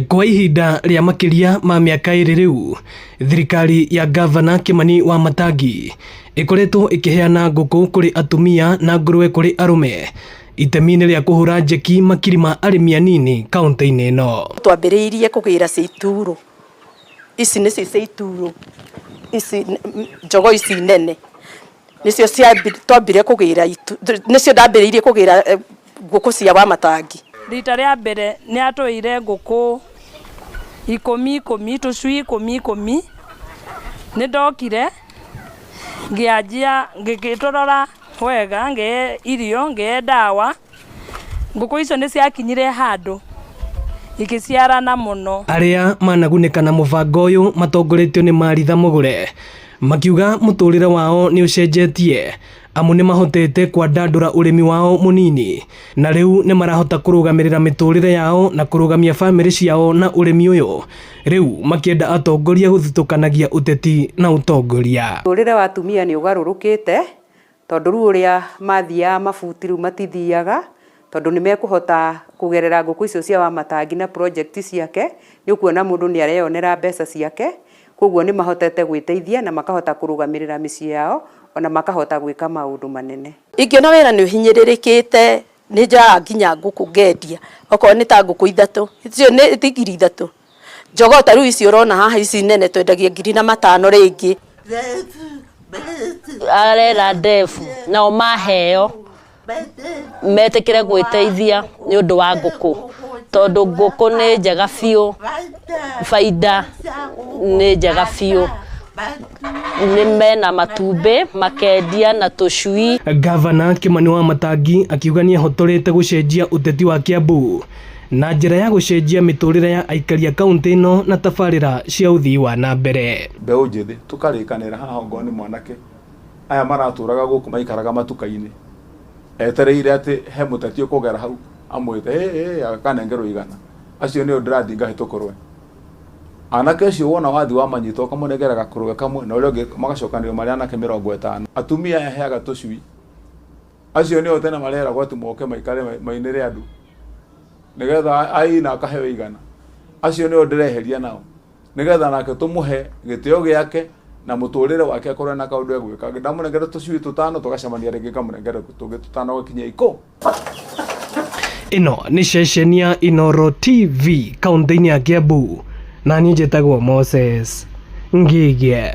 Kwa ihinda rĩa makĩria ma mĩaka ĩrĩ rĩu, thirikari ya Gavana Kimani wa Matangi ĩkoretwo ĩkĩheana ngũkũ kũrĩ atumia na ngũrwe kũrĩ arũme itemi-inĩ rĩa kũhũra njeki makiri ma arĩmi anini kaũntĩ-inĩ ĩno. Twambĩrĩirie kũgĩra cia ituro, ici nĩcio cia ituro, ici njogoo ici nene nĩcio twambire kũgĩra, nĩcio ndambĩrĩirie kũgĩra ngũkũ cia Wamatangi. Rita rĩa mbere nĩ atũheire ngũkũ ikũmi ikũmi, tũcui ikũmi ikũmi, nĩ ndokire ngĩanjia ngĩtũrora wega, ngĩhe irio, ngĩhe ndawa, ngũkũ icio nĩ ciakinyire handũ ikĩciarana mũno. Arĩa managunĩka na mũbango ũyũ matongoretio nĩ Maritha Mũgũre makiuga mũtũrĩre wao nĩ ũcenjetie amu nĩ mahotete kwandandũra ũrĩmi wao mũnini na rĩu nĩ marahota kũrũgamĩrĩra mĩtũrĩre yao na kũrũgamia bamĩrĩ ciao na ũrĩmi ũyũ rĩu makĩenda atongoria gũthutũkanagia ũteti na ũtongoria. Mũtũrĩre wa atumia nĩ ũgarũrũkĩte tondũ rĩu ũrĩa mathiaga mabuti rĩu matithiaga tondũ nĩ mekũhota kũgerera ngũkũ icio cia Wamatangi na project ciake, nĩ ũkuona mũndũ nĩ areyonera mbeca ciake, koguo nĩ mahotete gwĩteithia na makahota kũrũgamĩrĩra mĩciĩ yao ona makahota gwĩka maũndũ manene. Ingĩona wĩra nĩ ũhinyĩrĩrĩkĩte nĩ njoyaga nginya ngũkũ ngendia, okorwo nĩ ta ngũkũ ithatũ, icio nĩ ti ngiri ithatũ, njogoo ta rĩu ici ũrona haha ici nene twendagia ngiri na matano rĩngĩ. Arera ndefu nao maheo metĩkĩre gwĩteithia nĩ ũndũ wa ngũkũ, tondũ ngũkũ nĩ njega biũ, baida nĩ njega biũ, nĩ mena matumbĩ makendia na tũcui. Gavana Kimani wa Matangi akiuga nĩ ehotorete gũcenjia ũteti wa Kiambu na njĩra ya gũcenjia mĩtũrĩre ya aikari a kaũntĩ ĩno na tabarĩra cia ũthii wa na mbere. Mbeũ njĩthĩ tũkarĩkanĩra haha ongorwo nĩ mwanake aya maratũraga gũkũ maikaraga matuka-inĩ etereire atĩ he mũteti ũkũgera hau amwĩte hey, hey, akanengerwo igana acio nĩo ndĩrathiĩ ngahĩtũkũrwe anake acio wona wathi wamanyita ũkamũnengera gakũrwe kamwe na ũrĩa ũngĩ magacokanĩrio marĩ anake 50. Atumia aya heaga tũcui acio nĩo tene mareragwo atĩ moke maikare mainĩre andũ nĩgetha aina akaheo igana acio nĩo ndĩreheria nao nĩgetha nake tũmũhe gĩtĩo gĩake na mũtũrĩre wake akorwo na kaũndũ egwĩka. Ndamũnengera tũcui tũtano tũgacemania rĩngĩ ngamũnengera tũngĩ tũtano gũkinya ikũ. Ĩno nĩ ceceni ya Inooro TV kaũntĩ-inĩ ya Kiambu na niĩ njĩtagwo Moses Ngige.